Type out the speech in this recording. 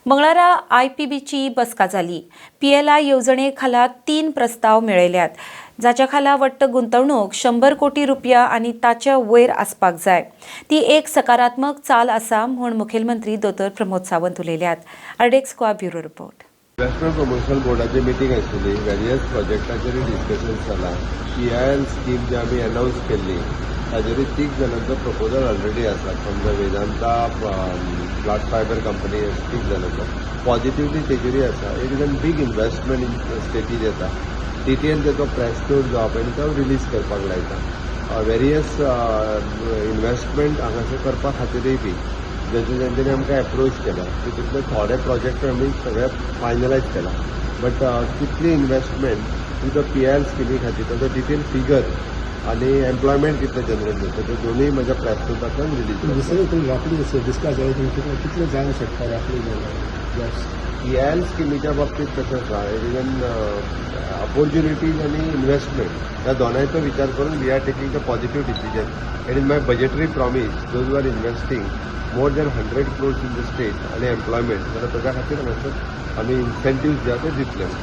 मंगळारा आयपीबीची बसका जाली. पीएलआय येवजणे खाला तीन प्रस्ताव मेळयल्यात, जाच्या खाला वट्ट गुंतवणूक 100 कोटी रुपया आनी ताच्या वयर आसपाक जाय. ती एक सकारात्मक चाल आसा म्हूण मुखेलमंत्री दोतोर प्रमोद सावंत उलयल्यात. आर्डेक्स Goa, bureau report. Investment promotion बोर्डाची मिटींग आशिल्ली. वेरियस प्रोजेक्टाचेरूय डिस्कशन जाला. पीआयएल स्कीम जी आमी अनावन्स केल्ली, ताजेरूय तीग जाणांचो प्रपोजल ऑलरेडी आसा from the Vedanta glass fibre company. तीग जाणांचो पॉझिटिवली तेजेरूय आसा. It is an big investment in स्टेटीन येता. डिटेल तेचो प्रेस नोट जो आहा पळय तो रिलीज करपाक लायता. वेरियस इन्व्हेस्टमेंट हांगासर करपा खातीरूय बी जेंचे जेंच्यांनी आमकां एप्रोच केला, तितूंतले थोडे प्रोजेक्ट आमी सगळे फायनलायज केला, बट कितली इन्व्हेस्टमेंट टू the PIL स्किमी खातीर, ताजो डिटेल फिगर आनी एम्प्लॉयमेंट कितलें जनरेट जाता, ते दोनूय म्हज्या प्रेस नोटांतल्यान रिलीज जाता. दुसरे तुमी रोखडी डिस्कस जाले, तुमी कितले कितले जावंक शकता रोखडी जॉब्स? पीआयएल स्किमीच्या बाबतीत कशें आसा, it is an opportunities आनी इन्व्हेस्टमेंट ह्या दोनांयचो विचार करून we are taking the positive decision. It is my budgetary promise, those are investing more than 100 crores in the state आनी एम्प्लॉयमेंट, जाल्यार ताच्या खातीर हांगासर आमी इन्सेंटिव्स जे आसा ते दितले.